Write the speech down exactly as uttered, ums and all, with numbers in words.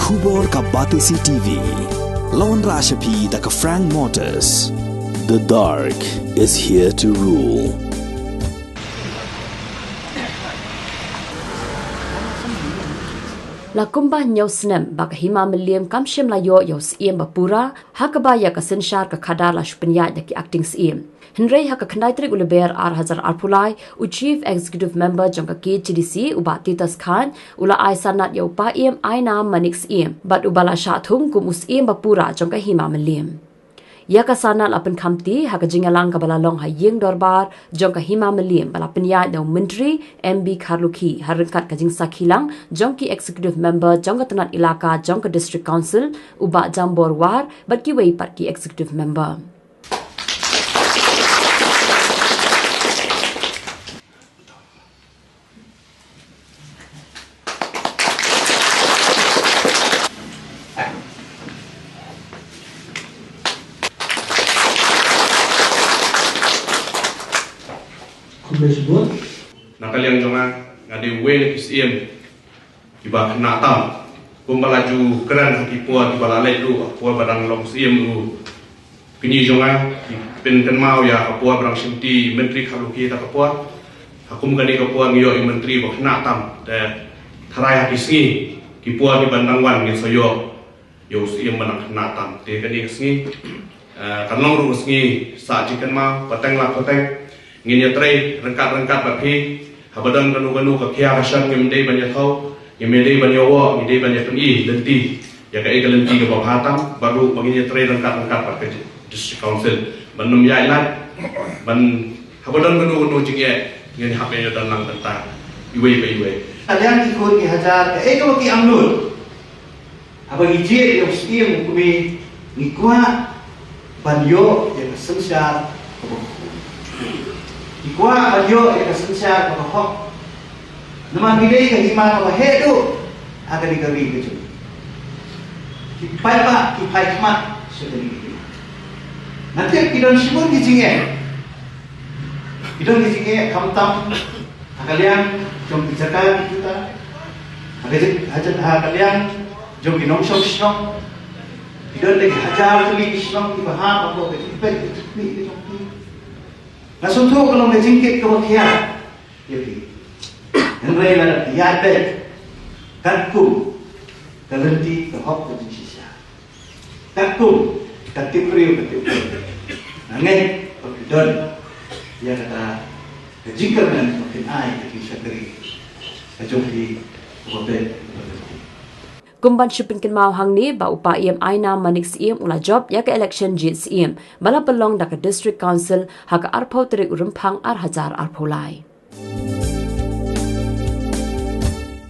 Khubor ka Batesi T V. Lawan Rashapi da ka Frank Motors. The dark is here to rule. La kumba hynñiew snem ba ka Hima Mylliem kam shym la ïoh ïa u Syiem ba pura, ha kaba ïa ka synshar ka khadar la shu pynïaid da ki acting Syiem. Hynrei ha ka khyndai tarik u Lber ar hajar arphew lai, u Chief Executive Member jong ka K H A D C, u Bah Titus Chyne, u la ai sanad ïa u Paiem Ainam Manik Syiem bad uba la shah thung kum u Syiem ba pura jong ka Hima Mylliem. Ïa ka sanad la pynkhamti ha ka jingïalang kaba la long ha ïing dorbar jong ka Hima Mylliem ba la pynïaid da u Myntri M B Kharlukhi ha ryngkat ka jingsakhi lang jong ki Executive Member jong ka tnat ilaka jong ka District Council, u Bah Jambor War bad kiwei pat ki Executive Member. Khublei shibun. Na ka liang jong nga, nga dei uwei na ki Syiem kiba khynnah tam. Kumba la ju kren ha ki por kiba la leit ruh, ha por ba dang long Syiem u kñi jong nga, ki pynkynmaw ïa ka por ba dang shimti Myntri Kharlukhi ta ka por. Ha kum kane ka por ngi ïoh i Myntri ba khynnah tam. Te tharai ha ki sngi, ki por kiban dang wan ngin sa ïoh ïa u Syiem ba dang khynnah tam. Te kane ka sngi, eh, kan long ruh ka sngi sah jingkynmaw, pateng la pateng. Ngin ïatrei ryngkat ryngkat bad phi. Haba don kano kano ka khia ka shon ngim dei ban ïathaw, ngim dei ban ïawoh, ngim dei ban ïapyni lynti. Ïa kaei ka lynti kaba bha tam, bad ruh ba ngin ïatrei ryngkat ryngkat bad ka District Council ban nym ïaid lait, ban haba don kano kano jingeh ngin hap ïa don lang bynta iwei pa iwei. Ka liang ki khun ki hajar, kaei kaba ki angnud. Haba ngi jied ïa u Syiem u kmie, ngi kwah ban ïoh ïa ka synshar kaba, ngi kwah ban ïoh ïa ka synshar kaba hok. Namar ngi dei ka hima kaba heh duh ha kane ka ri ka jong ngi. Ki paidbah ki phai khmat sha kane ka hima. Nga tip ki don shibun ki jingeh. Ki don ki jingeh khamtam ha ka liang jong ki jaka ki kita, ha ka jing-, ha jing-, ha ka liang jong ki nongshong shnong. Ki don da ki hajar tylli ki shnong kiba hap hapoh ka jingpeit ka jingpeit ka jong ki. Nga sngewthuh ka long ka jingkit kaba khia ïa phi. Hynrei lada phi ïaid beit katkum ka lynti ka hok ka jingshisha, katkum ka tip briew ka tip briew, nga ngeit ba phi don ïa kata ka jingkyrmen ba phin ai ïa ki shakri ka jong phi kaba beit kaba beit. Kum ban shu pynkynmaw hangne ba u Paiem Ainam Manik Syiem u la jop ïa ka election jied Syiem ba la pynlong da ka District Council ha ka arphew tarik u Rymphang ar hajar arphew lai.